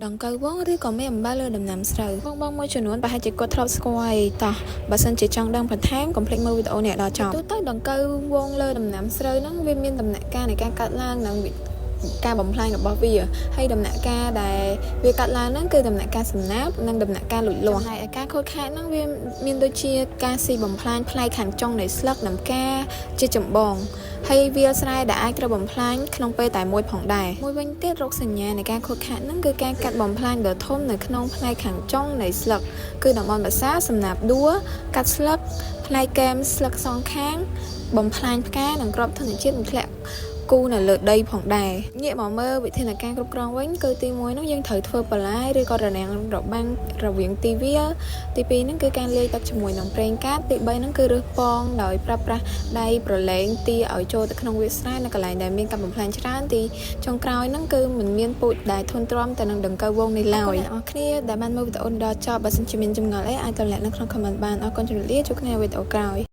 ដង្កូវហ្វូងឬក៏មេអំបិលលើដំណាំស្រូវបងបងមួយចំនួនប្រហែលជាគាត់ធ្លាប់ស្គាល់ហើយតោះបើសិនជាចង់ដឹងបន្ថែមកុំភ្លេចមើលវីដេអូនេះឲ្យដល់ចប់ទូទៅដង្កូវហ្វូងលើដំណាំស្រូវហ្នឹងវាមានដំណាក់កាលនៃការកើតឡើងនិងការបំផ្លាញរបស់វាហើយដំណាក់កាលដែលវាកាត់ឡើងហ្នឹងគឺដំណាក់កាលសំណាបនិងដំណាក់កាលលូតលាស់ហើយឯការខូចខាតហ្នឹងវាមានដូចជាការស៊ីបំផ្លាញផ្នែកខាងចុងនៃស្លឹកនិងផ្កាជាចម្បងហើយវាលស្រែដែលអាចត្រូវបំផ្លាញក្នុងពេលតែមួយផងដែរមួយវិញទៀតរោគសញ្ញានៃការខូចខាតហ្នឹងគឺការកាត់បំផ្លាញដ៏ធំនៅក្នុងផ្នែកខាងចុងនៃស្លឹកគឺតំបន់បាសាសំណាបដួលកាត់ស្លឹកផ្នែកកែមស្លឹកសងខាង បំផ្លាញផ្កានិងគ្រាប់ធញ្ញជាតិនឹងធ្លាក់គូនៅលើដីផងដែរងាកមកមើលវិធានការគ្រប់គ្រងវិញគឺទី1នោះយើងត្រូវធ្វើបន្លាយឬក៏រនាំងរបាំងរវាងទីវាលទី2ហ្នឹងគឺការលាយទឹកជាមួយនឹងប្រេងកាតទី3ហ្នឹងគឺរើសពងដោយប្រើប្រាស់ដៃប្រឡែងទាឲ្យចូលទៅក្នុងវាលស្រែនៅកន្លែងដែលមានការបំផ្លាញច្រើនទីចុងក្រោយហ្នឹងគឺមិនមានពូជដែលធន់ទ្រាំទៅនឹងដង្កូវហ្វូងនេះឡើយអ្នកនរគ្នាដែលបានមើលវីដេអូដល់ចប់បើសិនជាមានចម្ងល់អីអាចទម្លាក់នៅក្នុង comment បានអរគុណជម្រាបលាជួបគ្នានៅវីដេអូក្រោយ។